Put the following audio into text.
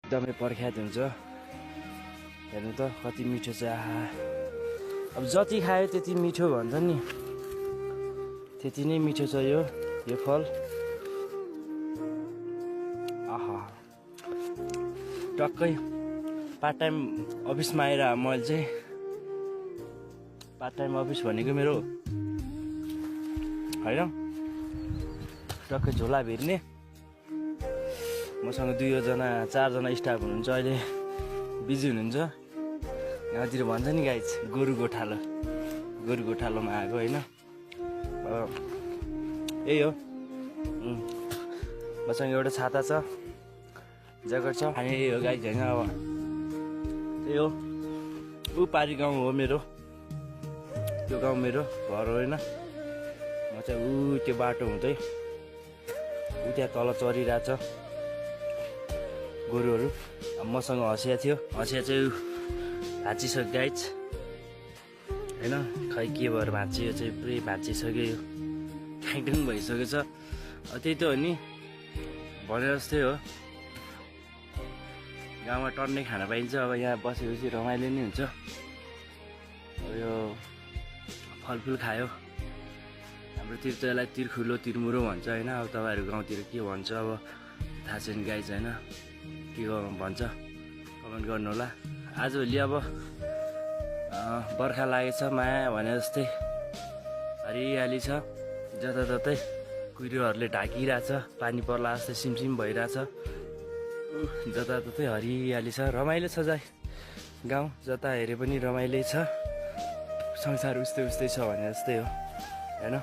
एकदमै पर्ख्यात हुन्छ। हेर्नु त कति मिठो छ। आहा, अब जति खायो त्यति मिठो भन्छ नि, त्यति नै मिठो छ यो फल। आहा, टक्कै पार्ट टाइम अफिसमा आएर मैले चाहिँ, पार्ट टाइम अफिस भनेको मेरो होइन, टक्कै झोला भिर्ने, मसँग 4जना स्टाफ हुनुहुन्छ। अहिले बिजी हुनुहुन्छ। यहाँतिर भन्छ नि गाइज गोरु गोठालोमा आएको होइन। यही हो। मसँग एउटा छाता छ, ज्याकेट छ, अनि यही हो गाइज होइन। अब त्यही हो। ऊ पारी गाउँ हो मेरो, त्यो गाउँ मेरो घर हो होइन। म चाहिँ ऊ त्यो बाटो हुँदै ऊ त्यहाँ तल चरिरहेछ गोरुहरू। अब मसँग हँसिया थियो, हँसिया चाहिँ भाँचिसक्यो गाइज होइन। खै के भएर भाँचियो चाहिँ, पुरै भाँचिसक्यो, यो ख्याङट्याङ भइसकेको छ। त्यही त हो नि, भने जस्तै हो। गाउँमा टन्नै खान पाइन्छ। अब यहाँ बसेपछि रमाइलो नै हुन्छ। अब यो फलफुल खायो। हाम्रोतिर त यसलाई तिर्खुलो तिर्मुरो भन्छ होइन। अब तपाईँहरू गाउँतिर के भन्छ अब थाहा छैन गाइज होइन। के भन्छ कमेन्ट गर्नु होला। आजभोलि अब बर्खा लागेछ, माया भने जस्तै हरियाली छ। जताततै कुहिरोहरूले ढाकिरहेछ, पानी पर्ला जस्तै सिमसिम भइरहेछ। जताततै हरियाली छ, रमाइलो छ गाउँ। जता हेरे पनि रमाइलो छ। संसार उस्तै छ भने जस्तै हो होइन।